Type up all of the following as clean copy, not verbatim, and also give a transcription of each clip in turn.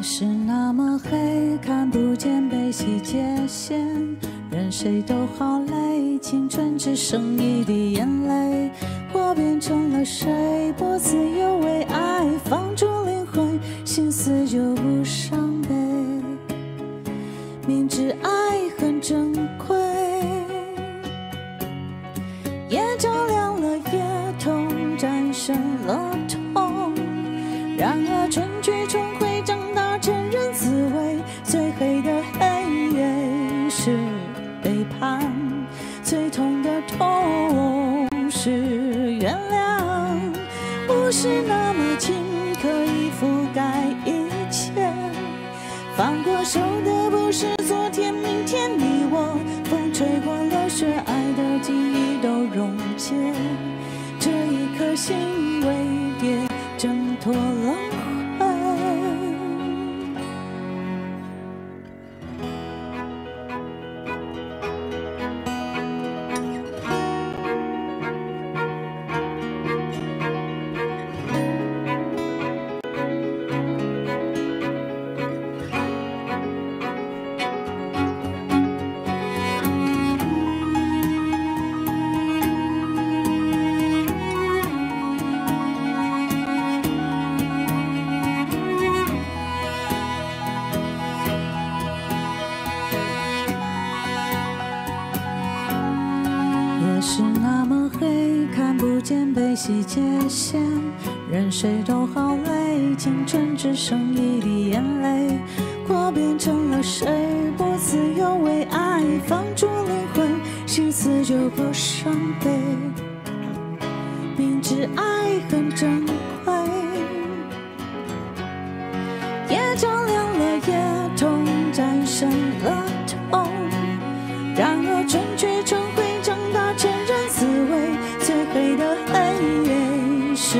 是那麼黑，看不見悲喜界限，任誰都好累，青春只剩一滴眼淚。我變成了誰？不自由為愛放逐靈魂，心死就不傷悲。明知愛很珍貴，夜照亮了夜痛，戰勝了痛。然而春去終會長大成人滋味，最黑的黑夜是背叛，最痛的痛是原諒。不是那麼輕，可以覆蓋一切。放過手的不是昨天、明天，你我。風吹過了雪，愛的記憶都溶解。這一顆心為蝶掙脫輪迴。夜是那麼黑，看不見悲喜界限，任誰都好累，青春只剩一滴眼淚。我變成了誰？不自由為愛放逐靈魂，心死就不傷悲。明知愛很珍貴，夜照亮了夜痛，戰勝了痛。然而春去終會長大成人滋味，最黑的黑夜是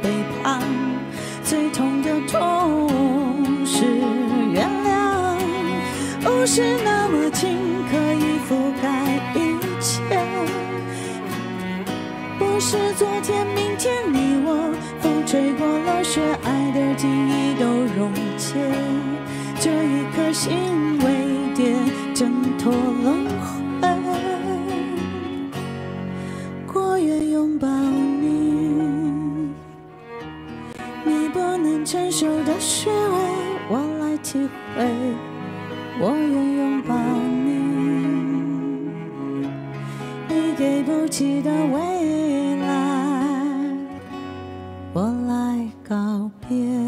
背叛，最痛的痛是原諒。不是那麼輕，可以覆蓋一切。不是昨天、明天，你我。風吹過了雪，愛的記憶都溶解。這一顆心為蝶掙脫輪迴。我願擁抱你，你不能承受的虛偽，我來體會。我願擁抱你，你給不起的未來，我來告別。